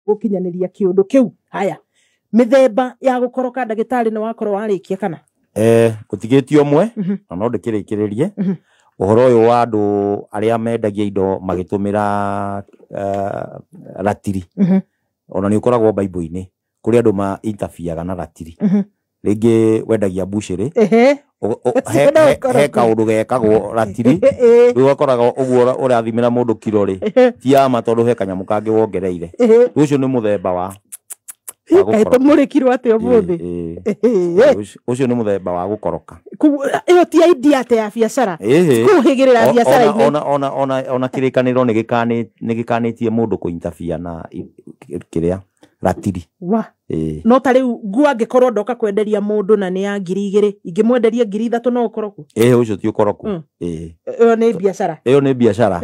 Gũkinyanĩria kĩũndũ kĩu. Haya, mĩthemba ya gũkoroka, ndagĩtarĩ, nĩ wakorwo warĩkia kana? Gũtigĩtie ũmwe na no ndĩkĩrĩkĩrĩrie. Ũhoro ũyũ wa andũ arĩa mendagia indo magĩtũmĩra ratiri, ona nĩ ũkoragwo Bible-inĩ, kũrĩ andũ ma interferga na ratiri. Rĩngĩ wendagia mbucĩrĩ, Ũcio no ũkoroku. he kaũndũ gekagwo ratiri. Rĩu ũgakoraga ũguo ũrathimĩra mũndũ kiro rĩ, ti ya ma, tondũ he kanyamũ kangĩ wongereire. Rĩu ũcio nĩ mũthemba wa Kaĩ gũkoroka. Tũmũrĩkirwo atĩ ũmũthĩ. Ũcio nĩ mũthemba wa gũkoroka. Koguo ĩyo ti idea atĩ ya biacara, kũhĩgĩrĩra biacara-inĩ. Ona kĩrĩkanĩro nĩ gĩkanĩtie mũndũ kũintabia na kĩrĩa ratiri. Wa Ĩĩ. No ta rĩu nguo, angĩkorwo ndoka kwenderia mũndũ na nĩ ya 2000, ingĩmwenderia 3000, no ũkoroku? Ĩĩ, ũcio ti ũkoroku. Ĩĩ. Ĩyo nĩ biacara. Ĩyo nĩ biacara.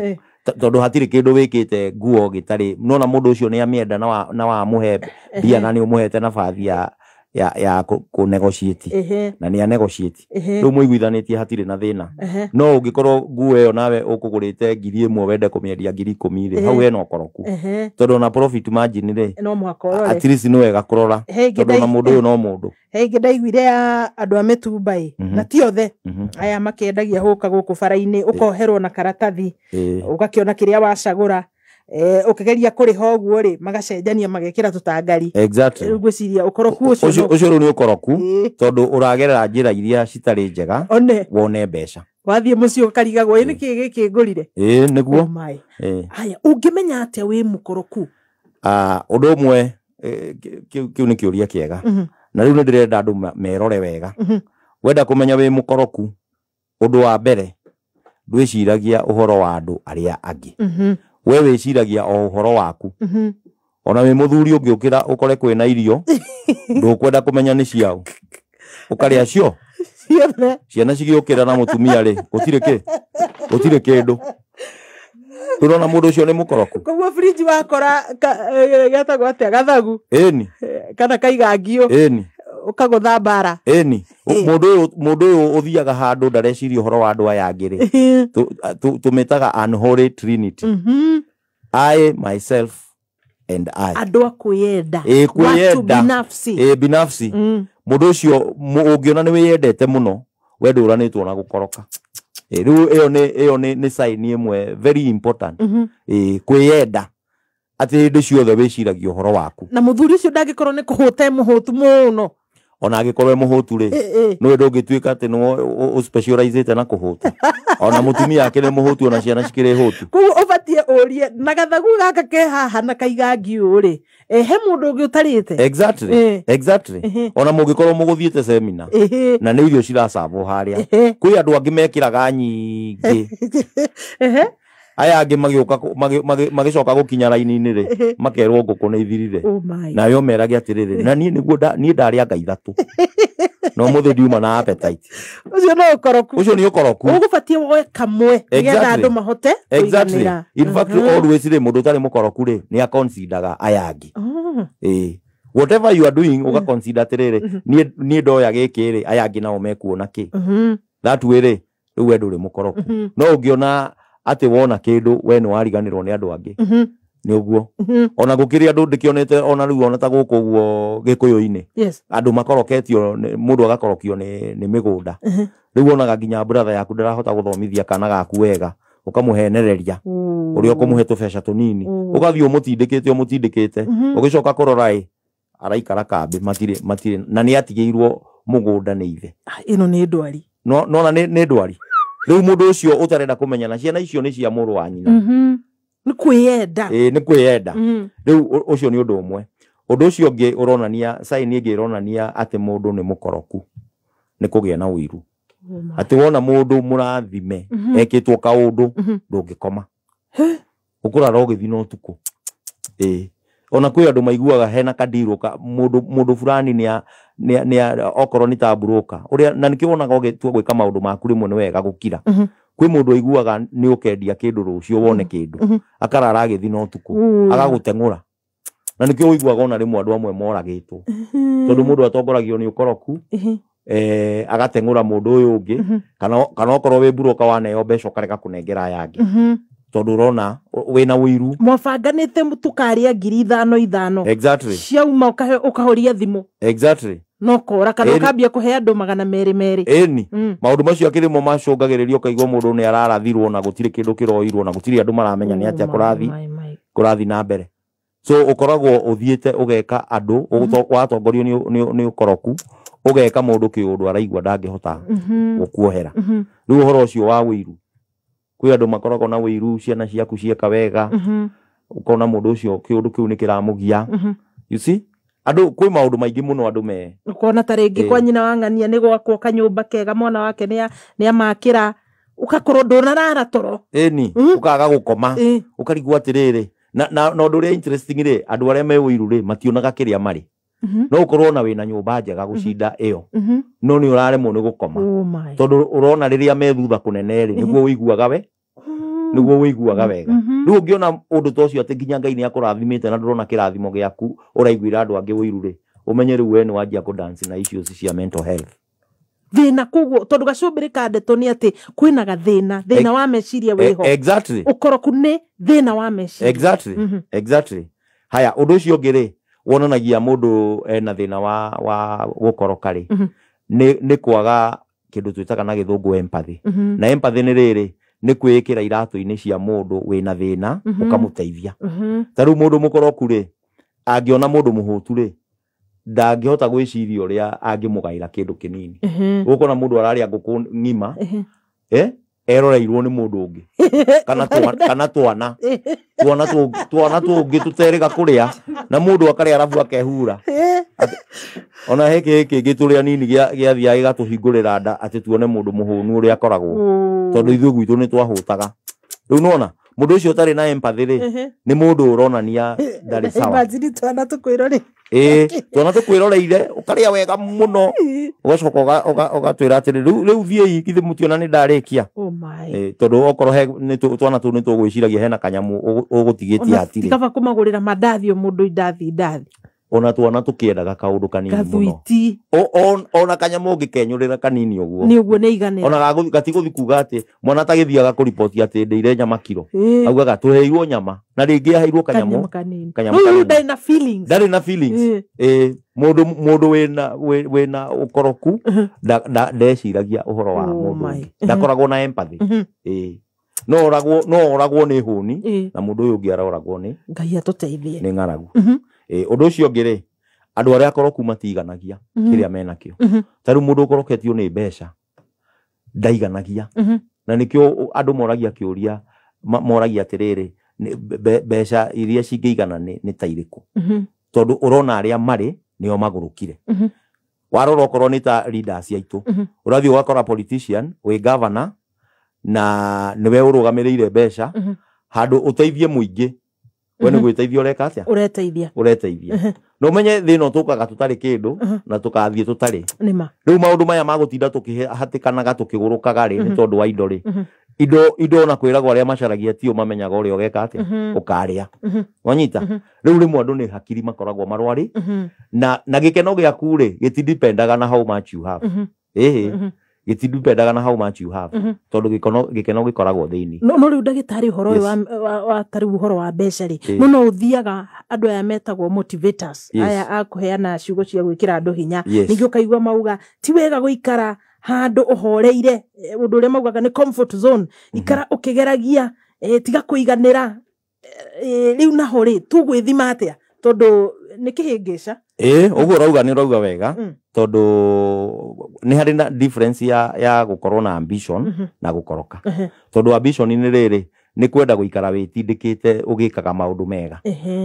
Tondũ hatirĩ kĩndũ wĩkĩte nguo gĩtarĩ nona mũndũ ũcio nĩ amĩenda na wamũhe mbia na nĩ ũmũhete nabathi ya kũ negotiate na nĩ a negotiate. Rĩu mũiguithanĩtie, hatirĩ na thĩna. No ũngĩkorwo nguo ĩyo nawe ũkũgũrĩte 1000 wende kũmĩendia 10,000 rĩ, hau hena ũkoroku, tondũ ona profit margin rĩ, No mũhaka ũrore. At least nĩ wega kũrora, He ingĩ tondũ ona mũndũ ũyũ no mũndũ. He ingĩ ndaiguire ya andũ a mĩtumba ĩ, na ti othe, aya makĩendagia hũka gũkũ bara-inĩ, ũkoherwo na karatathi, ũgakĩona kĩrĩa wacagũra, ũkĩgeria kũrĩha ũguo rĩ, magacenjania magekĩra tũtangari. Rĩu ngwĩciria ũkoroku ũcio Ũcio ũcio rĩu nĩ ũkoroku, tondũ ũragerera njĩra iria citarĩ njega one wone mbeca. Wathiĩ mũciĩ ũkarigagwo, ĩ, nĩkĩ gĩkĩ ngũrire? Ĩĩ, nĩguo. Oh my. Haya, ũngĩmenya atĩa wĩ mũkoroku? Ah, ũndũ ũmwe, kĩu nĩ kĩũria kĩega, na rĩu nĩ ndĩrenda andũ merore wega. Wenda kũmenya wĩ mũkoroku, ũndũ wa mbere, ndwĩciragia ũhoro wa andũ arĩa angĩ. We wĩciragia o ũhoro waku. Ona wĩ mũthuri, ũngĩũkĩra ũkore kwĩna irio, ndũkwenda kũmenya nĩ ciao, ũkarĩa cio ciothe. Ciana cigĩũkĩra na mũtumia rĩ, gũtirĩ kĩ, gũtirĩ kĩndũ. Ũrona mũndũ ũcio nĩ mũkoroku. Koguo fridge wakora getagwo atĩa, gathagu, Ĩni. kana kaigangio, ũkagũtha mbara. Ĩni. Mũndũ ũyũ ũthiaga handũ ndareciria ũhoro wa andũ aya angĩ rĩ, tũmĩtaga unholy trinity: I, myself and I. Andũ a kwĩyenda. Ĩ, kwĩyenda. Watu binafsi. Ĩ, binafsi. Mũndũ ũcio ũngĩona nĩ wĩyendete mũno, we ndũranĩtwo na gũkoroka. Ĩ, rĩu ĩyo nĩ sign ĩmwe very important. Ĩ, kwĩyenda, atĩ hĩndĩ ciothe wĩciragia ũhoro waku. Na mũthuri ũcio ndangĩkorwo nĩ kũhũta e mũhũtu mũno? Ona angĩkorwo e mũhũtu rĩ, nĩwe ndũngĩtuĩka atĩ nĩwe ũspecializĩte na kũhũta, ona mũtumia akĩrĩ mũhũtu, ona ciana cikĩrĩ hũtu. Koguo ũbatiĩ ũrie, na gathagu gaka ke haha na kaigangi ũũ rĩ, he mũndũ ũngĩ ũtarĩte? Exactly. Exactly. Ona mũngĩkorwo mũgũthiĩte semina na nĩ irio ciracabwo harĩa, kwĩ andũ angĩ mekĩraga nyingĩ, aya angĩ magĩũka magĩcoka gũkinya raini-inĩ rĩ, makerwo ngũkũ nĩ ithirire. Oh my. Nawe ũmerage atĩrĩrĩ, na niĩ nĩguo niĩ ndarĩanga ithatũ na ũmũthĩ ndiuma na appetite. Ũcio no ũkoroku. Ũcio nĩ ũkoroku. Ũgũbatiĩ woe kamwe nĩgetha andũ mahote kũiganĩra. In fact, always rĩ, mũndũ ũtarĩ mũkoroku rĩ, nĩ aconsideraga aya angĩ. Ĩĩ, whatever you are doing, ũgaconsider atĩrĩrĩ, niĩ ndoya gĩkĩ rĩ, aya angĩ nao mekuona kĩ? That way rĩ, rĩu we ndũrĩ mũkoroku. No ũngĩona atĩ wona kĩndũ, we nĩ wariganĩrwo nĩ andũ angĩ, nĩ ũguo. Ona gũkĩrĩ andũ ndĩkĩonete, ona rĩu ona ta gũkũ ũguo gĩkũyũ-inĩ, andũ makoroketio mũndũ agakorokio nĩ mĩgũnda. Rĩu wonaga nginya brother yaku ndarahota gũthomithia kana gaku wega, ũkamũhenereria ũrĩa ũkũmũhe tũbeca tũnini, ũgathiĩ ũmũtindĩkĩte, ũmũtindĩkĩte, ũgĩcoka kũrora ĩ, araikara kambĩ, matirĩ na nĩ atigĩirwo mũgũnda nĩ ithe. Ah, ĩno nĩ ndwari. No nona nĩ ndwari. Rĩu mũndũ ũcio ũtarenda kũmenya na ciana icio nĩ cia mũrũ wa nyina. Nĩ kwĩyenda. Ĩĩ, nĩ kwĩyenda. Rĩu ũcio nĩ ũndũ ũmwe. Ũndũ ũcio ũngĩ ũronania, sign ĩngĩ ĩronania atĩ mũndũ nĩ mũkoroku, nĩ kũgĩa na ũiru, Oh my. atĩ wona mũndũ mũrathime ekĩtwo kaũndũ, ndũngĩkoma, ũkũrara ũgĩthiĩ na ũtukũ. Ĩĩ, ona kwĩ andũ maiguaga hena kadirũ ka mũndũ fulani nĩ okorwo nĩ ta broker ũrĩa, na nĩkĩo wonaga ũgĩtua gwĩka maũndũ maku rĩmwe nĩ wega gũkira. Kwĩ mũndũ aiguaga nĩ ũkendia kĩndũ rũciũ wone kĩndũ, akarara agĩthiĩ na ũtukũ, agagũteng'ũra, na nĩkĩo ũiguaga ona rĩmwe andũ amwe moragĩtwo, tondũ mũndũ atongoragio nĩ ũkoroku, agateng'ũra mũndũ ũyũ ũngĩ, kana okorwo wĩ broker waneo mbeca ũkarega kũnengera aya angĩ. Tondũ ũrona wĩna ũiru. Mwabanganĩte tũkarĩa 5,000 5,000. Exactly. Ciauma ũkahoria thimũ. Exactly. No kora kana ũkambia kũhe andũ 200 200. Ĩni. Maũndũ macio akĩrĩ mo macũngagĩrĩria ũkaigua mũndũ nĩ ararathirwo na gũtirĩ kĩndũ kĩroirwo na gũtirĩ andũ maramenya nĩ atĩa kũrathi na mbere. So ũkoragwo ũthiĩte ũgeka andũ watongorio nĩ ũkoroku ũgeka mũndũ kĩũndũ araigua ndangĩhota gũkuohera. Rĩu ũhoro ũcio wa ũiru, kwĩ andũ makoragwo na ũiru, ciana ciaku cieka wega, ũkona mũndũ ũcio kĩũndũ kĩu nĩ kĩramũgia. You see? Andũ kwĩ maũndũ maingĩ mũno andũ me ũkona ta rĩngĩ kwa nyina wa ng'ania nĩ gwakwo kanyũmba kega, mwana wake nĩ amakĩra, ũgakorwo ndũnarara toro. Ĩni, ũkaga gũkoma, ũkarigwo atĩrĩrĩ. Na ũndũ ũrĩa interesting rĩ, andũ arĩa me ũiru rĩ mationaga kĩrĩa marĩ. No ũkorwo na wĩna nyũmba njega gũcinda ĩyo, no nĩ ũraremwo nĩ gũkoma. Tondũ ũrona rĩrĩa me thutha kũnene rĩ, nĩguo ũiguaga we, nĩguo ũiguaga wega. Rĩu ũngĩona ũndũ ta ũcio atĩ nginya Ngai nĩ akũrathimĩte na ndũrona kĩrathimo gĩaku, ũraiguĩra andũ angĩ ũiru rĩ, ũmenye rĩu we nĩ wanjia kũ-dance na issues cia mental health. Thĩna koguo tondũ gacũmbĩrĩ ka ndeto nĩ atĩ kwĩna gathĩna, thĩna wa meciria wĩho. Exactly. Ũkoroku nĩ thĩna wa meciria. Exactly. Exactly. Haya, ũndũ ũcio ũngĩ rĩ, wonanagia mũndũ ena thĩna wa gũkoroka rĩ, nĩ kwaga kĩndũ twĩtaga na gĩthũngũ empathy. Na empathy nĩ rĩrĩ, nĩ kwĩĩkĩra iratũ-inĩ cia mũndũ wĩna thĩna, ũkamũteithia. Ta rĩu mũndũ mũkoroku rĩ, angĩona mũndũ mũhũtu rĩ, ndangĩhota gwĩciria ũrĩa angĩmũgaĩra kĩndũ kĩnini. Ũkona mũndũ ararĩa ngũkũ ng'ima, eroreirwo nĩ mũndũ ũngĩ. Kana twana. Twana tũngĩ tũterĩga kũrĩa, na mũndũ akarĩa arabu akehura. Ona he kĩngĩ tũrĩa nini gĩathiaga gĩgatũhingũrĩra nda atĩ tuone mũndũ mũhũnu ũrĩa akoragwo. Tondũ ithuĩ gwitũ nĩ twahũtaga. Rĩu nĩwona mũndũ ũcio ũtarĩ na empathy rĩ, nĩ mũndũ ũronania ndarĩ sawa. Imagine twana tũkwĩrore. Twana tũkwĩroreire, ũkarĩa wega mũno, ũgacoka ũgatwĩra atĩrĩ, rĩu thiĩi, githĩ mũtiona nĩ ndarĩkia. Tondũ okorwo he twana tũu nĩ tũgwĩciragia hena kanyamũ ũgũtigĩtie hatirĩ. Ti kaba kũmagũrĩra mandathi o mũndũ indathi indathi. Ona twana tũkĩendaga kaũndũ kanini mũno. Gathuiti. Ona kanyamũ ũngĩkenyũrĩra kanini ũguo. Nĩ ũguo nĩ aiganĩra. Ona gatigũthiĩ kuga atĩ mwana atagĩthiaga kũriboti atĩ ndĩire nyama kiro. Augaga tũheirwo nyama na rĩngĩ aheirwo kanyamũ kanini. Rĩu ndarĩ na feelings. Ndarĩ na feelings. Mũndũ wĩna ũkoroku ndeciragia ũhoro wa mũndũ. Ndakoragwo na empathy. No oragwo nĩ hũni na mũndũ ũyũ ũngĩ aroragwo nĩ Ngai atũteithie. Nĩ ng'aragu. Ũndũ ũcio ũngĩ rĩ, andũ arĩa akoroku matiganagia kĩrĩa menakĩo. Ta rĩu mũndũ ũkoroketio nĩ mbeca ndaiganagia. Na nĩkĩo andũ moragia kĩũria, moragia atĩrĩrĩ, mbeca iria cingĩigana nĩ ta irĩkũ? Tondũ ũrona arĩa marĩ nĩo magũrũkire. Warora okorwo nĩ ta leaders aitũ, ũrathiĩ ũgakora politician wĩ governor na nĩwe ũrũgamĩrĩire mbeca, handũ ũteithie mũingĩ, we nĩ gwĩteithia ũreka atĩa? Ũreteithia. Ũreteithia. Na ũmenye thĩna tũkaga tũtarĩ kĩndũ na tũkathiĩ tũtarĩ. Nĩma. Rĩu maũndũ maya ma gũtinda tũkĩhatĩkanaga tũkĩgũrũkaga rĩ, nĩ tondũ wa indo rĩ. Indo ona kwĩragwo arĩa macaragia tio mamenyaga ũrĩa ũgeka atĩa? Ũkarĩa. Wanyita? Rĩu rĩmwe andũ nĩ hakiri makoragwo marwarĩ, na gĩkeno gĩaku rĩ, gĩtidipendaga na how much you have. Gĩtidipendaga na how much you have. Tondũ gĩkeno gĩkoragwo thĩinĩ. No rĩu ndagĩtarĩ ũhoro ũyũ wa ta rĩu ũhoro wa mbeca rĩ, no no ũthiaga andũ aya metagwo motivators, aya a kũheana ciugo cia gwĩkĩra andũ hinya. Ningĩ ũkaigua mauga ti wega gũikara handũ ũhoreire, ũndũ ũrĩa maugaga nĩ comfort zone, ikara ũkĩgeragia, tiga kũiganĩra. Rĩu naho rĩ, tũgwĩthima atĩa? Tondũ nĩ kĩhĩngĩca. Ũguo ũrauga nĩ ũrauga wega, tondũ nĩ harĩ na difference ya gũkorwo na ambition na gũkoroka. Tondũ ambition nĩ rĩrĩ, nĩ kwenda gũikara wĩtindĩkĩte ũgĩkaga maũndũ mega.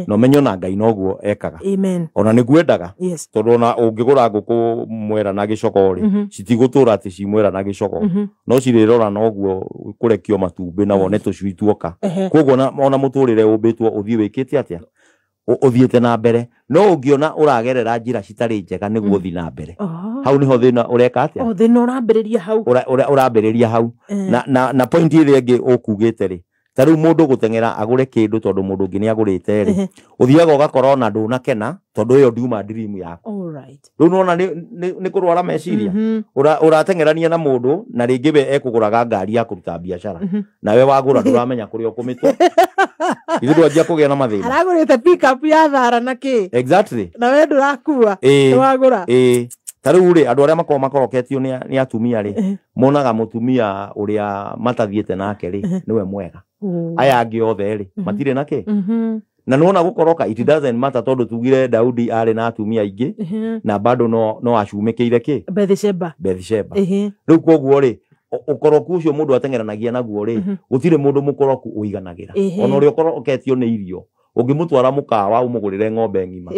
Na ũmenye ona Ngai noguo ekaga. Amen. Ona nĩ kwendaga. Yes. Tondũ ona ũngĩgũra ngũkũ mwera na gĩcogoo rĩ, citigũtũra atĩ ci mwera na gĩcogoo. No cirĩrora noguo kũrekio matumbĩ na wone tũcui tuoka. Koguo ona mũtũrĩre ũmbĩtwo ũthiĩ wĩkĩte atĩa? Ũthiĩte na mbere. No ũngĩona ũragerera njĩra citarĩ njega nĩguo ũthiĩ na mbere. Hau nĩho thĩna ũreka atĩa? Thĩna ũrambĩrĩria hau. Ũrambĩrĩria hau. Na point ĩrĩa ĩngĩ ũkugĩte rĩ, Ta rĩu mũndũ gũteng'era agũre kĩndũ tondũ mũndũ ũngĩ nĩ agũrĩte rĩ, ũthiaga ũgakora ona ndũnakena tondũ ĩyo ndiuma dream yaku. Rĩu nona nĩ kũrwara meciria. Ũrateng'erania na mũndũ na rĩngĩ we ekũgũraga ngari ya kũruta biacara, nawe wagũra ndũramenya kũrĩa ũkũmĩtwara. Ithuĩ ndwanjia kũgĩa na mathĩna. Aragũrĩte pick-up ya thara na kĩ? Exactly. Na we ndũrakua, nĩwagũra. Ta rĩu rĩ, andũ arĩa makoragwo makoroketio nĩ atumia rĩ, monaga mũtumia ũrĩa matathiĩte nake rĩ nĩwe mwega. Aya angĩ othe rĩ matirĩ na kĩ. Na nĩwona gũkoroka it doesn't matter tondũ tugire Daudi arĩ na atumia aingĩ na bado no acumĩkĩire kĩ? Bathsheba. Bathsheba. Rĩu koguo rĩ, ũkoroku ũcio mũndũ ateng'eranagia naguo rĩ, gũtirĩ mũndũ mũkoroku ũiganagĩra. Ona ũrĩa ũkoroketio nĩ irio, ũngĩmũtwara mũkawa ũmũgũrĩre ng'ombe ng'ima,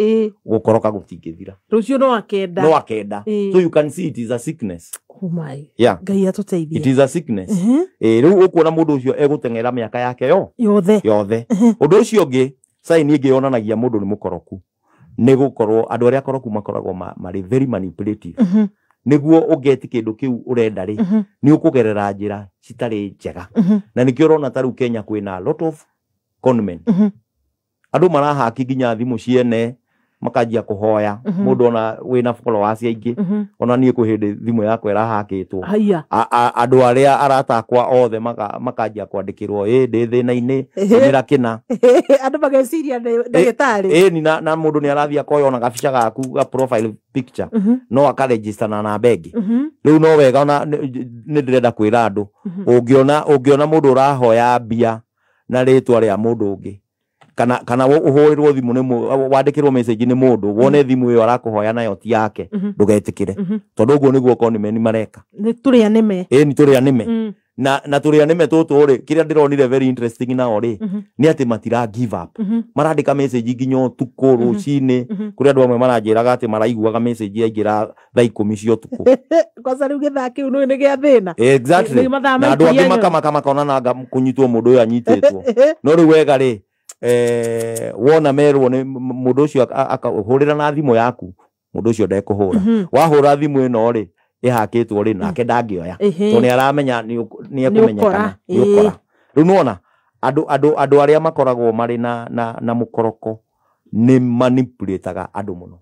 gũkoroka gũtingĩthira. Rũciũ no akenda. No akenda. So you can see it is a sickness. Oh my. Yeah. Ngai atũteithie. It is a sickness. Rĩu ũkuona mũndũ ũcio egũteng'era mĩaka yake yothe. Yothe. Ũndũ ũcio ũngĩ, sign ĩngĩ yonanagia mũndũ nĩ mũkoroku nĩ gũkorwo andũ arĩa akoroku makoragwo marĩ very manipulative. Nĩguo ũgeti kĩndũ kĩu ũrenda rĩ, nĩ ũkũgerera njĩra citarĩ njega. Na nĩkĩo ũrona ta rĩu Kenya kwĩna a lot of conmen. Andũ marahaki nginya thimũ ciene makanjia kũhoya. Mũndũ ona wĩna followers aingĩ, ona niĩ kwĩ hĩndĩ thimũ yakwa ĩrahakĩtwo. Andũ arĩa arata akwa othe makanjia kwandĩkĩrwo, ĩ ndĩ thĩna-inĩ, ndĩra kĩna. Andũ mageciria nĩ ndagĩtarĩ. Ĩni na mũndũ nĩ arathiĩ akoya ona gabica gaku ga profile picture, no akaregister na namba ĩngĩ. Rĩu no wega ona nĩ ndĩrenda kwĩra andũ, ũngĩona mũndũ ũrahoya mbia na rĩtwa rĩa mũndũ ũngĩ, kana ũhũrĩrwo thimũ nĩ wandĩkĩrwo message nĩ mũndũ, wone thimũ ĩyo arakũhoya nayo ti yake, ndũgetĩkĩre. Tondũ ũguo nĩguo conmen mareka. Nĩ tũrĩa nĩme. Ĩni tũrĩa nĩme. Na tũrĩa nĩme tũtũ rĩ, kĩrĩa ndĩronire very interesting nao rĩ, nĩ atĩ matira give up. Marandĩka message nginya ũtukũ, rũcinĩ. Kũrĩ andũ amwe maranjĩraga atĩ maraiguaga message yaingĩra thaa 10 cia ũtukũ. Kwanza rĩu gĩthaa kĩu nĩ gĩa thĩna. Exactly. Na andũ angĩ makamaka makona nanga kũnyitwo mũndũ ũyũ anyitĩtwo. No rĩu wega rĩ, wona merwo nĩ mũndũ ũcio akahũrĩra na thimũ yaku, mũndũ ũcio ndekũhũra. Wahũra thimũ ĩno rĩ, ĩhakĩtwo rĩ, nake ndangĩoya. Tondũ nĩ aramenya nĩ ekũmenyekana, nĩ ũkora. Rĩu nĩwona andũ arĩa makoragwo marĩ na mũkoroko nĩ manipulataga andũ mũno.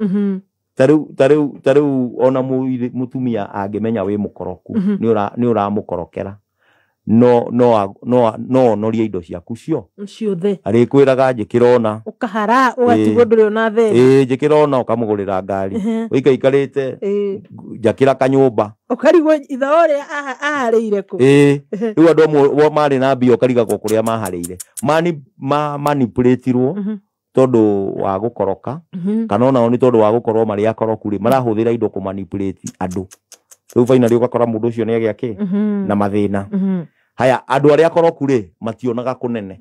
Ta rĩu ona mũtumia angĩmenya wĩ mũkoroku, nĩ ũramũkorokera. No onorie indo ciaku ciothe. Arĩkwĩraga njĩkĩra ona. Ũkahara ũgatigwo ndũrĩ ona thĩna. Njĩkĩra ona ũkamũgũrĩra ngari. Ũikaikarĩte njakĩra kanyũmba. Ũkarigwo ithe ũrĩa aharĩire kũ. Rĩu andũ amwe marĩ na mbia ũkarigagwo kũrĩa maharĩire. Manipulatirwo tondũ wa gũkoroka, kana onao nĩ tondũ wa gũkorwo marĩ akoroku rĩ, marahũthĩra indo kũmanipulate andũ. Rĩu finally ũgakora mũndũ ũcio nĩ agĩa kĩ na mathĩna. Haya, andũ arĩa akoroku rĩ mationaga kũnene.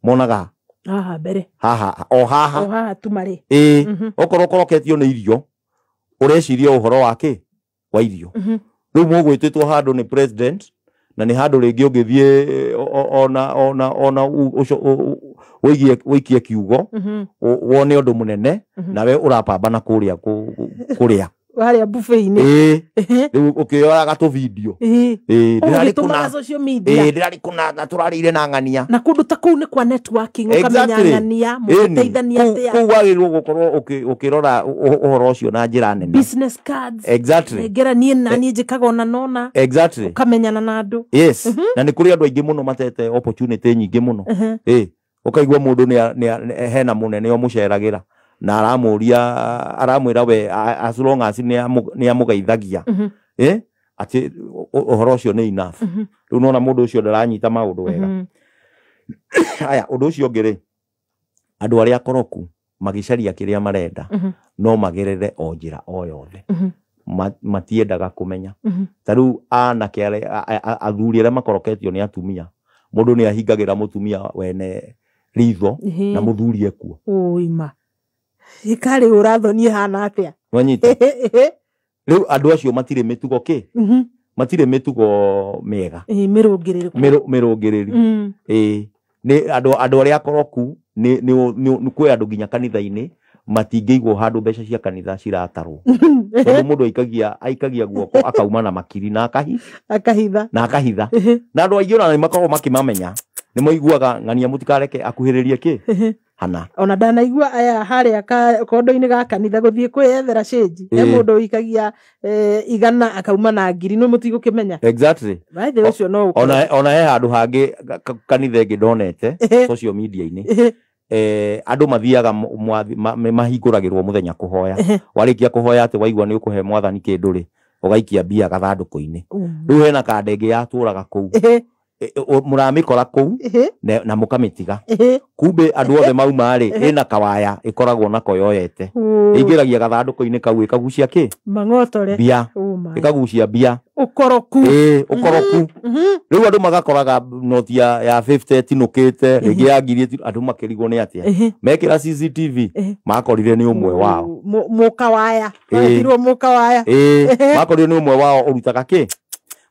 Monaga haha mbere. Haha, o haha. O haha tu marĩ. Okorwo ũkoroketio nĩ irio, ũreciria ũhoro wa kĩ? Wa irio. Rĩu mũgwĩtĩtwo handũ nĩ president, na nĩ handũ rĩngĩ ũngĩthiĩ ona ũikie kiugo, wone ũndũ mũnene, nawe ũrapambana kũrĩa kũrĩa. Harĩa buffet-inĩ. Rĩu ũkĩoyaga tũ video. Ndĩrarĩ kũna social media. Ndĩrarĩ kũna na tũrarĩire na ng'ania. Na kũndũ ta kũu nĩ kwa networking, ũkamenya ng'ania, mũgĩteithania atĩa. Kũu wagĩrĩirwo gũkorwo ũkĩrora ũhoro ũcio na njĩra nene. Business cards. Exactly. Ngera niĩ na niĩ njĩkaga ona nona. Exactly. Ũkamenyana na andũ. Yes. Na nĩ kũrĩ andũ aingĩ mũno matete opportunity nyingĩ mũno. Ũkaigua mũndũ nĩ hena mũnene ũmũceragĩra. Na aramũria aramwĩra we as long as nĩ amũgeithagia, atĩ ũhoro ũcio nĩ enough. Rĩu nona mũndũ ũcio ndaranyita maũndũ wega. Aya, ũndũ ũcio ũngĩ rĩ, andũ arĩa akoroku magĩcaria kĩrĩa marenda no magerere o njĩra o yothe. Matiendaga kũmenya. Ta rĩu anake athuri arĩa makoroketio nĩ atumia, mũndũ nĩ ahingagĩra mũtumia wene ritho na mũthuri ekuo. Ũima. Ikarĩ ũrathoni hana atĩa? Wanyita. Rĩu andũ acio matirĩ mĩtugo kĩ? Matirĩ mĩtugo mĩega. Mĩrũngĩrĩru. Mĩrũngĩrĩru. Nĩ andũ arĩa akoroku nĩ kwĩ andũ nginya kanitha-inĩ matingĩigwo handũ mbeca cia kanitha ciratarwo. Tondũ mũndũ aikagia guoko akauma na makiri na akahitha. Na akahitha. Na andũ aingĩ ona nĩ makoragwo makĩmamenya. Nĩ maiguaga ng'ania mũtikareke akuhĩrĩrie kĩ hana. Ona ndanaigua aya harĩa kondo-inĩ ga kanitha gũthiĩ kwĩyethera cĩnji. He mũndũ ũikagia 100 akauma na 1000 no mũtigũkĩmenya. Exactly. By the way, ũcio no ũkorwo. Ona he handũ hangĩ kanitha ĩngĩ ndonete social media-inĩ. Andũ mathiaga mahingũragĩrwo mũthenya kũhoya. Warĩkia kũhoya atĩ waigua nĩ ũkũhe mwathani kĩndũ rĩ, ũgaikia mbia gathandũkũ-inĩ. Rĩu hena kanda ĩngĩ yatũraga kũu. Mũramĩkora kũu na mũkamĩtiga. Kumbe andũ othe mauma rĩ, ĩna kawaya ĩkoragwo nako yoyete. Ĩingĩragia gathandũkũ-inĩ kau ĩkagucia kĩ? Mang'otore. Mbia. Ĩkagucia mbia. Ũkoroku. Ũkoroku. Rĩu andũ magakoraga noti ya 50 ĩtinũkĩte, rĩngĩ ya 1000 andũ makĩrigwo nĩ atĩa. Mekĩra CCTV, makorire nĩ ũmwe wao. Mũkawaya. Maretirwo mũkawaya. Makorire nĩ ũmwe wao ũrutaga kĩ?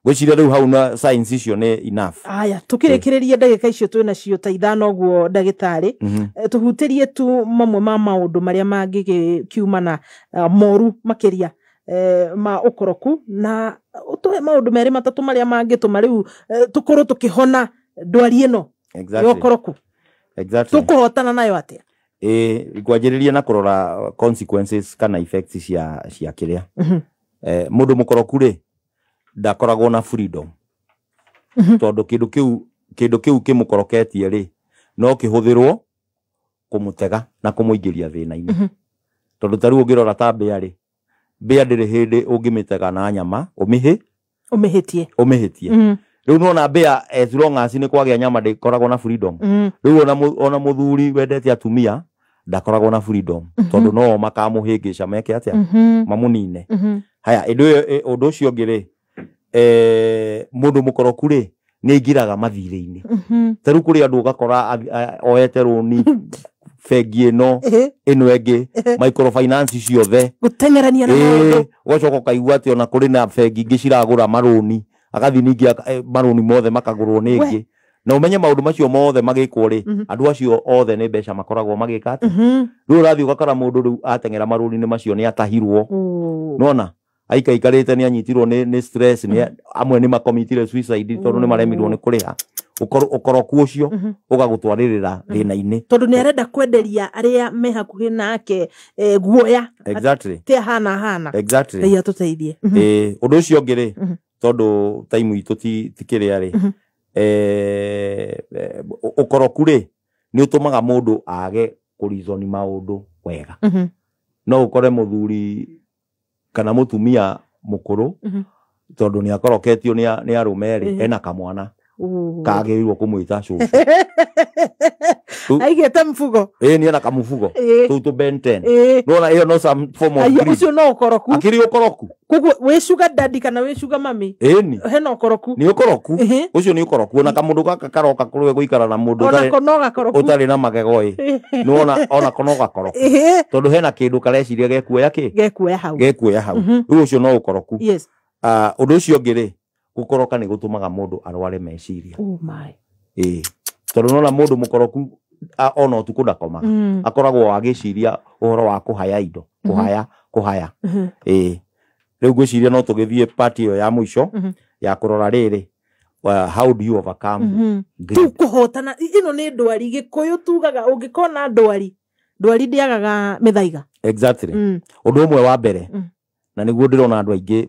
Gwĩciria rĩu hau na science icio nĩ enough. Aya, tũkĩrĩkĩrĩria ndagĩka icio twĩ nacio ta 5 ũguo ndagĩtarĩ. Tũhutĩrie tu mamwe ma maũndũ marĩa mangĩkiumana moru makĩria ma ũkoroku, na ũtũhe maũndũ merĩ matatũ marĩa mangĩtũma rĩu tũkorwo tũkĩhona ndwari ĩno ya ũkoroku. Exactly. Tũkũhotana nayo atĩa? Ngwanjĩrĩria na kũrora consequences kana effects cia kĩrĩa. Mũndũ mũkoroku rĩ, ndakoragwo na freedom. Tondũ kĩndũ kĩu kĩmũkoroketie rĩ, no kĩhũthĩrwo kũmũtega na kũmũingĩria thĩna-inĩ. Tondũ ta rĩu ũngĩrora ta mbĩa rĩ, mbĩa ndĩrĩ hĩndĩ ũngĩmĩtega na nyama ũmĩhĩtie. Rĩu nĩwona mbĩa as long as nĩ kwagĩa nyama ndĩkoragwo na freedom. Rĩu ona mũthuri wendete atumia ndakoragwo na freedom, tondũ no makamũhĩngĩca meke atĩa, mamũnine. Haya, ũndũ ũcio ũngĩ rĩ, mũndũ mũkoroku rĩ, nĩ aingĩraga mathirĩ-inĩ. Ta rĩu kũrĩ andũ ũgakora oete rũni bengi ĩno ĩno ĩngĩ, microfinance ciothe, gũteng'erania na maũndũ. Ũgacoka ũkaigua atĩ ona kũrĩ na bengi ingĩ ciragũra marũni, agathiĩ ningĩ marũni mothe makagũrwo nĩ ĩngĩ. Na ũmenye maũndũ macio mothe magĩkwo rĩ, andũ acio othe nĩ mbeca makoragwo magĩka atĩa. Rĩu ũrathiĩ ũgakora mũndũ rĩu ateng'era marũni-inĩ macio nĩ atahirwo. Nĩwona? Aikaikarĩte nĩ anyitirwo nĩ stress, amwe nĩ makomitire suicide tondũ nĩ maremirwo nĩ kũrĩha. Ũkoroku ũcio ũgagũtwarĩrĩra thĩna-inĩ. Tondũ nĩ arenda kwenderia arĩa me hakuhĩ nake guoya. Exactly. Ti ahana. Exactly. Ngai atũteithie. Ũndũ ũcio ũngĩ rĩ, tondũ time itũ ti kĩrĩa rĩ, ũkoroku rĩ nĩ ũtũmaga mũndũ age kũrizoni maũndũ wega. No ũkore mũthuri kana mũtumia mũkũrũ, tondũ nĩ akoroketio nĩ arũme rĩ, ena kamwana kagĩrĩirwo kũmwĩta cũcũ. Aigĩte mbugo. Nĩ ena kamũbugo. Tũu tũ Ben 10. Nĩwona ĩyo no some form of greed. Ũcio no ũkoroku. Akĩrĩ ũkoroku. Koguo wĩ sugar daddy kana wĩ sugar mummy? Hena ũkoroku. Nĩ ũkoroku. Ũcio nĩ ũkoroku. Ona kamũndũ gaka karoka kũrĩ gũikara na mũndũ ũtarĩ na magego ĩ. Nĩwona onako no gakoroku. Tondũ hena kĩndũ kareciria gekuoya kĩ? Gekuoya hau. Gekuoya hau. Rĩu ũcio no ũkoroku. Yes. Ũndũ ũcio ũngĩ rĩ, gũkoroka nĩ gũtũmaga mũndũ arware meciria. Oh my. Tondũ nĩwona mũndũ mũkoroku ona ũtukũ ndakomaga. Akoragwo agĩciria ũhoro wa kũhaya indo, kũhaya. Rĩu ngwĩciria no tũgĩthiĩ part ĩyo ya mũico ya kũrora rĩrĩ, how do you overcome greed? Tũkũhotana ĩno nĩ ndwari. Gĩkũyũ tugaga ũngĩkona ndwari, ndwari ndĩagaga mĩthaiga. Exactly. Ũndũ ũmwe wa mbere, na nĩguo ndĩrona andũ aingĩ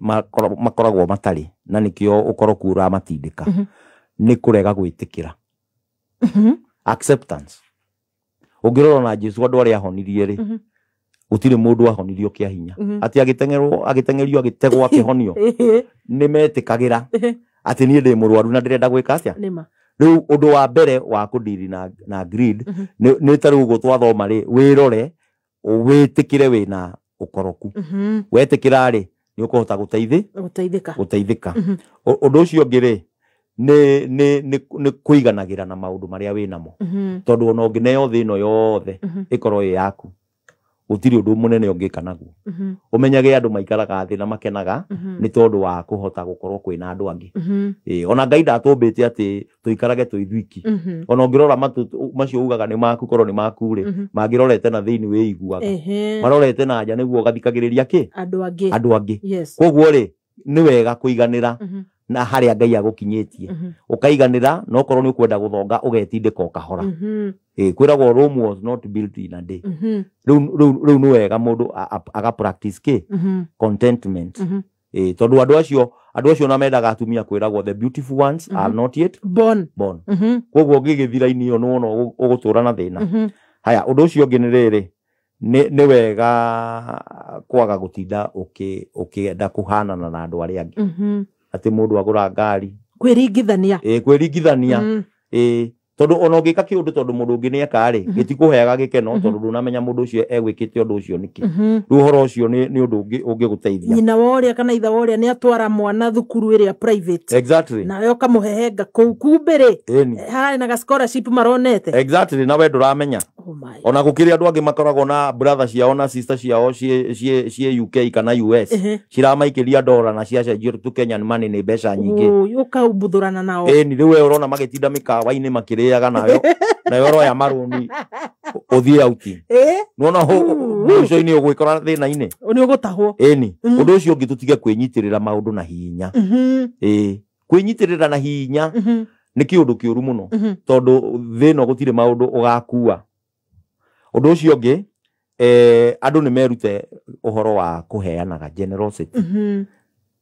makoragwo matarĩ, na nĩkĩo ũkoroku ũramatindĩka, nĩ kũrega gwĩtĩkĩra. Acceptance. Ũngĩrora na Jesu andũ arĩa ahonirie rĩ, gũtirĩ mũndũ ahonirio kĩa hinya. Atĩ agĩteng'erio agĩtegwo akĩhonio. Nĩ metĩkagĩra atĩ niĩ ndĩ mũrwaru na ndĩrenda gwĩka atĩa. Rĩu ũndũ wa mbere wa kũndiri na greed nĩ ta rĩu ũguo twathoma rĩ, wĩrore wĩtĩkĩre wĩna ũkoroku. Wetĩkĩra rĩ, nĩ ũkũhota gũteithĩka. Ũndũ ũcio ũngĩ rĩ, nĩ kũiganagĩra na maũndũ marĩa wĩnamo. Tondũ ona ũngĩneo thĩ ĩno yothe ĩkorwo ĩ yaku, gũtirĩ ũndũ mũnene ũngĩka naguo. Ũmenyage andũ maikaraga thĩ na makenaga nĩ tondũ wa kũhota gũkorwo kwĩna andũ angĩ. Ona Ngai ndatũmbĩte atĩ tũikarage twĩ ithuiki. Ona ũngĩrora matũ macio ugaga nĩ maku, korwo nĩ maku rĩ, mangĩrorete na thĩinĩ wĩiguaga. Marorete na nja nĩguo ũgathikagĩrĩria kĩ? Andũ angĩ. Koguo rĩ, nĩ wega kũiganĩra na harĩa Ngai agũkinyĩtie. Ũkaiganĩra na okorwo nĩ ũkwenda gũthonga ũgetindĩka o kahora. Kwĩragwo Rome was not built in a day. Rĩu nĩ wega mũndũ aga practice kĩ? Contentment. Tondũ andũ acio na mendaga atumia, kwĩragwo the beautiful ones are not yet born. Born. Koguo ũngĩgĩthira ini ĩyo nĩwona ũgũtũra na thĩna. Haya, ũndũ ũcio ũngĩ nĩ rĩrĩ, nĩ wega kwaga gũtinda ũkĩenda kũhanana na andũ arĩa angĩ, atĩ mũndũ agũra ngari. Kwĩringithania. Ĩ, kwĩringithania. Ĩ, tondũ ona ũngĩka kĩũndũ tondũ mũndũ ũngĩ nĩeka rĩ, gĩtikũheaga gĩkeno, tondũ ndũnamenya mũndũ ũcio egwĩkĩte ũndũ ũcio nĩkĩ. Rĩu ũhoro ũcio nĩ ũndũ ũngĩ ũngĩgũteithia. Nyina wa ũrĩa kana ithe wa ũrĩa nĩ atwara mwana thukuru ĩrĩa private, nawe ũkamũhehenga kũu kumbe rĩ, hararĩ na ga scholarship maronete. Exactly, na we ndũramenya. Oh my. Ona gũkĩrĩ andũ angĩ makoragwo na brother ciao na sister ciao ciĩ UK kana US, ciramaikĩria ndora na ciacenjio to Kenyan money nĩ mbeca nyingĩ. Ũĩ, ũkaumbuthũrana nao. Ĩni, rĩu we ũrona magĩtinda mĩkawa-inĩ makĩrĩaga, nayo ũroya marũni ũthiĩ auti. Nĩwona mũico-inĩ ũgwĩkora thĩna-inĩ. Nĩ ũgũtahwo. Ĩni. Ũndũ ũcio ũngĩ, tũtige kwĩnyitĩrĩra maũndũ na hinya. Ĩ, kwĩnyitĩrĩra na hinya nĩ kĩũndũ kĩũru mũno, tondũ thĩ ĩno gũtirĩ maũndũ ũgakua. Ũndũ ũcio ũngĩ, andũ nĩ merute ũhoro wa kũheanaga, generosity,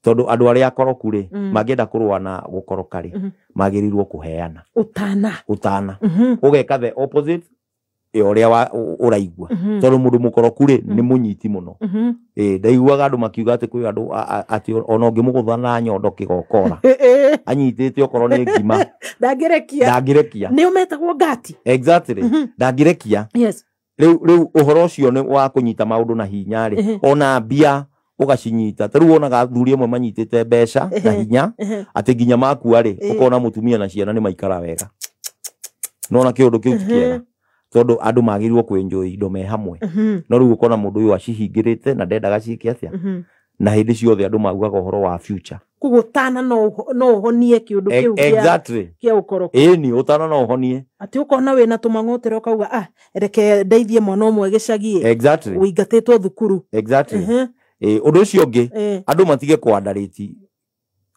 tondũ andũ arĩa akoroku rĩ, mangĩenda kũrũa na gũkoroka rĩ, magĩrĩirwo kũheana. Ũtana. Ũtana. Ũgeka the opposite ya ũrĩa ũraigua, tondũ mũndũ mũkoroku rĩ, nĩ mũnyiti mũno. Ĩ, ndaiguaga andũ makiuga atĩ kwĩ andũ atĩ ona ũngĩmũgũtha na nyondo kĩgokora, anyitĩte okorwo nĩ ngima, ndangĩrekia. Ndangĩrekia. Nĩ ũmetagwo ngati. Exactly, ndangĩrekia. Rĩu ũhoro ũcio nĩ wa kũnyita maũndũ na hinya rĩ, ona mbia ũgacinyita. Ta rĩu wonaga athuri amwe manyitĩte mbeca na hinya, atĩ nginya makua rĩ, ũkona mũtumia na ciana nĩ maikara wega. Nona kĩũndũ kĩu ti kĩega, tondũ andũ magĩrĩirwo kwenjoy indo me hamwe. No rĩu ũkona mũndũ ũyũ acihingĩrĩte na ndendaga ciĩke atĩa, na hĩndĩ ciothe andũ maugaga ũhoro wa future. Koguo ũtana no ũhonie kĩũndũ kĩu kĩa ũkoroku. Ĩni, ũtana no ũhonie. Atĩ ũkona wĩna tũmang'otero ũkauga, ah, reke ndeithie mwana ũmwe gĩcagi ũingatĩtwo thukuru. Ĩ, ũndũ ũcio ũngĩ, andũ matige kwandarĩti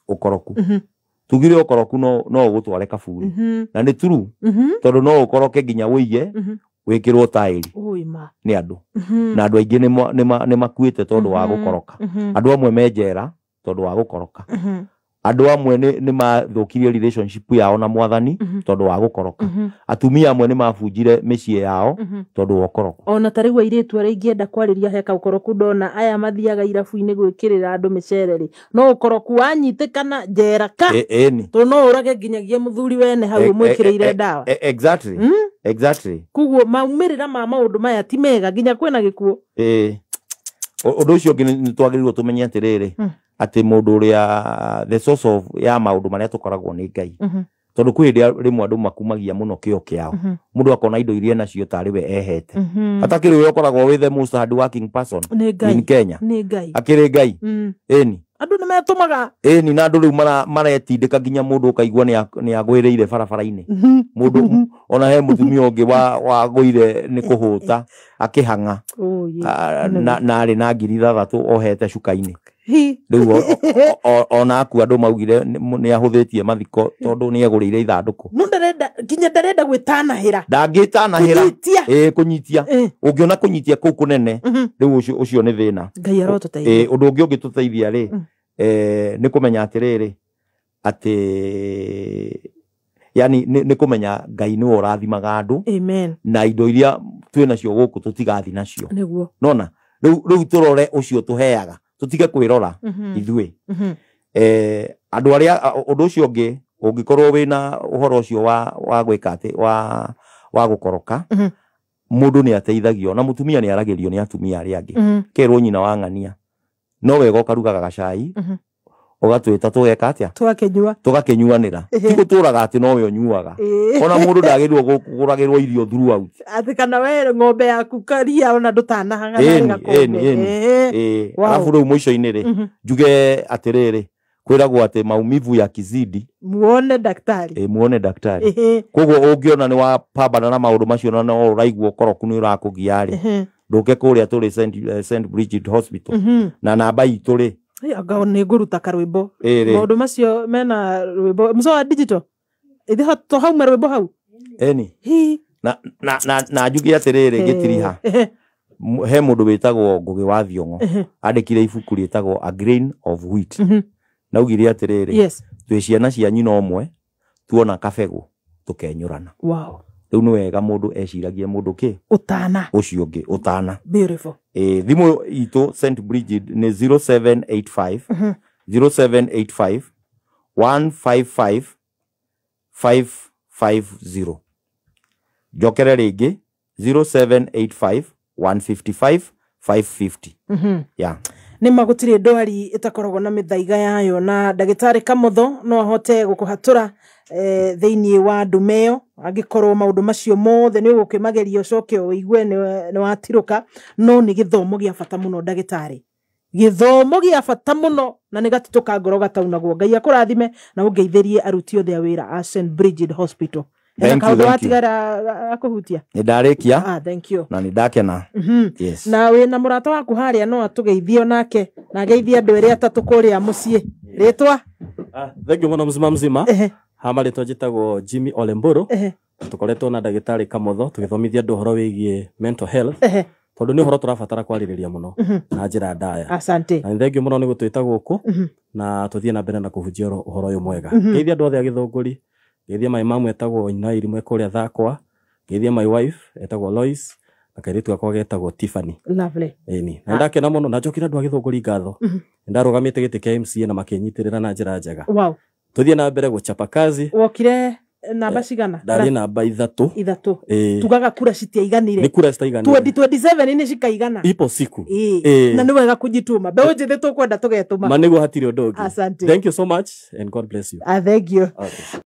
ũkoroku. Tugire ũkoroku no ũgũtware kaburi, na nĩ true, tondũ no ũkoroke nginya wũiye, wĩkĩrwo taĩri Ui ma. nĩ andũ, na andũ aingĩ nĩ makuĩte tondũ wa gũkoroka. Andũ amwe me njera tondũ wa gũkoroka. Andũ amwe nĩ mathũkirie relationship yao na Mwathani tondũ wa gũkoroka. Atumia amwe nĩ mabunjire mĩciĩ yao tondũ wa ũkoroku. Ona ta rĩu airĩtu arĩa ingĩenda kwarĩria he kaũkoroku ndona, aya mathiaga irabu-inĩ gwĩkĩrĩra andũ mĩcere rĩ, no ũkoroku wanyitĩkana njera ka. Ĩni. Tondũ no ũrage nginyagia mũthuri wene hau ũmwĩkĩrĩire ndawa. Koguo maumĩrĩra ma maũndũ maya ti mega, nginya kwĩna gĩkuũ. Ĩ. Ũndũ ũcio ũngĩ nĩ twagĩrĩirwo tũmenye atĩrĩrĩ, atĩ mũndũ ũrĩa the source of ya maũndũ marĩa tũkoragwo nĩ Ngai, tondũ kwĩ hĩndĩ rĩmwe andũ makumagia mũno kĩo kĩao, mũndũ akona indo iria nacio tarĩ we ehete, atakĩrĩ we ũkoragwo wĩ the most hard working person Nĩ Ngai. in Kenya. Nĩ Ngai. Akĩrĩ Ngai. Ĩni. Andũ nĩ metũmaga. Ĩni, na andũ rĩu maretindĩka nginya mũndũ ũkaigua nĩ agwĩrĩire barabara-inĩ. Mũndũ ona he mũtumia ũngĩ wagũire nĩ kũhũta akĩhang'a. Ũyĩ. Ah, na arĩ na 6,000 ohete cuka-inĩ. Hi. Rĩu ona akua andũ maugire nĩ ahũthĩtie mathiko tondũ nĩ egũrĩire ithandũkũ. No ndarenda, nginya ndarenda gwĩtanahĩra. Ndangĩtanahĩra. Kũnyitia. Ĩ, kũnyitia. Ũngĩona kũnyitia kũu kũnene, rĩu ũcio nĩ thĩna. Ngai arotũteithia. Ĩ, ũndũ ũngĩ ũngĩtũteithia rĩ, nĩ kũmenya atĩrĩrĩ, atĩ yani nĩ kũmenya Ngai nĩwe ũrathimaga andũ, Amen. na indo iria twĩ nacio gũkũ tũtigathi nacio. Nĩguo. Nona rĩu tũrore ũcio tũheaga, tũtige kwĩrora ithuĩ. Andũ arĩa ũndũ ũcio ũngĩ, ũngĩkorwo wĩna ũhoro ũcio wa gwĩka atĩ wa gũkoroka, mũndũ nĩ ateithagio na mũtumia nĩ aragĩrio nĩ atumia arĩa angĩ. Kerwo nyina wa ng'ania no wega ũkarugaga gacai, ũgatwĩta tũgeka atĩa? Tũgakĩnyua. Tũgakĩnyuanĩra. Ti gũtũraga atĩ nowe ũnyuaga. Ona mũndũ ndagĩrĩirwo kũgũragĩrwo irio throughout. Atĩ kana we ng'ombe yaku karia ona ndũtanahaga Ĩni, na gakombe. ĩni, ĩni. Ĩĩ. Wow. Arabu rĩu mũico-inĩ rĩ, njuge atĩrĩrĩ, kwĩragwo atĩ maumivu ya kizidi, muone daktari. Ĩ, muone daktari. Koguo ũngĩona nĩ wapambana na maũndũ macio na no ũraigua ũkoroku nĩ ũrakũgia rĩ, ndũke kũrĩa tũrĩ St Bridget Hospital, na namba itũ rĩ, Anga nĩ ngũruta karwĩmbo. Maũndũ macio mena rwĩmbo mzo wa digital ithe to hau marwĩmbo hau eni na njuge atĩrĩrĩ ngĩtiriha he mũndũ wĩtagwo Ngũgĩ wa Thiong'o andĩkire ibuku rĩtagwo A Grain of Wheat na augire atĩrĩrĩ twĩ ciana cia nyina ũmwe tuona kabegũ tũkenyũrana. Wow. Rĩu nĩ wega mũndũ eciragie mũndũ kĩ ũtana ũcio ũngĩ ũtana. Beautiful. Thimũ itũ St Brigid nĩ 0785 0785 155 550. Njokere rĩngĩ 0785 155 550. Yeah. Nĩ magũtirĩ ndwari ĩtakoragwo na mĩthaiga yayo na ndagĩtarĩ Kamotho no ahote gũkũhatũra thĩinĩ wa ndume ĩyo angĩkorwo maũndũ macio mothe nĩ ũgũkĩmageria ũcoke ũigue nĩ watirũka. No nĩ gĩthomo gĩa bata mũno ndagĩtarĩ, gĩthomo gĩa bata mũno na nĩ gatitũ ka ngoro gataunagwo. Ngai akũrathime na ũngeithĩrie aruti othe a wĩra a St Brigid Hospital. Thank you. Watigara akũhutia nĩ ndarĩkia. Thank you. Na nĩ ndakena. Yes. Na wĩna mũrata waku harĩa no atũgeithie nake na ageithie andũ erĩ atatũ kũrĩa mũciĩ. Rĩtwa? Thank you mũno mzima mzima. Hama rĩtwa njĩtagwo Jimmy Olemburu. Tũkoretwo na ndagĩtarĩ Kamotho tũgĩthomithia andũ ũhoro wĩgiĩ mental health tondũ nĩ ũhoro tũrabatara kwarĩrĩria mũno na njĩra ndaya. Asante. Na thank you mũno nĩ gũtwĩta gũkũ na tũthiĩ na mbere na kũhunjia ũhoro ũyũ mwega. Ngeithia andũ othe a Gĩthũngũri, ngeithia my mamu etagwo Nyairi mwe kũrĩa Thakwa, ngeithia my wife etagwo Lois na kairĩtu gakwa getagwo Tiffany. Lovely. Ĩni. Na ndakena mũno na njokire andũ a Gĩthũngũri ngatho. Ndarũgamĩte gĩtĩ kĩa MCA na makĩnyitĩrĩra na njĩra njega. Wow. Tũthiĩ na mbere gũchapa kazi. Wokire namba cigana? Ndarĩ namba ithatũ. Tugaga kura citiaiganire. Nĩ kura citaiganire. 2027 nĩ cikaigana. Ipo siku. Na nĩ wega kũjituma. Mbeũ njĩthĩ tũkwenda tũgetũma. Ma nĩguo hatirĩ ũndũ ũngĩ. Asante. Thank you so much and God bless you. Thank you. Okay.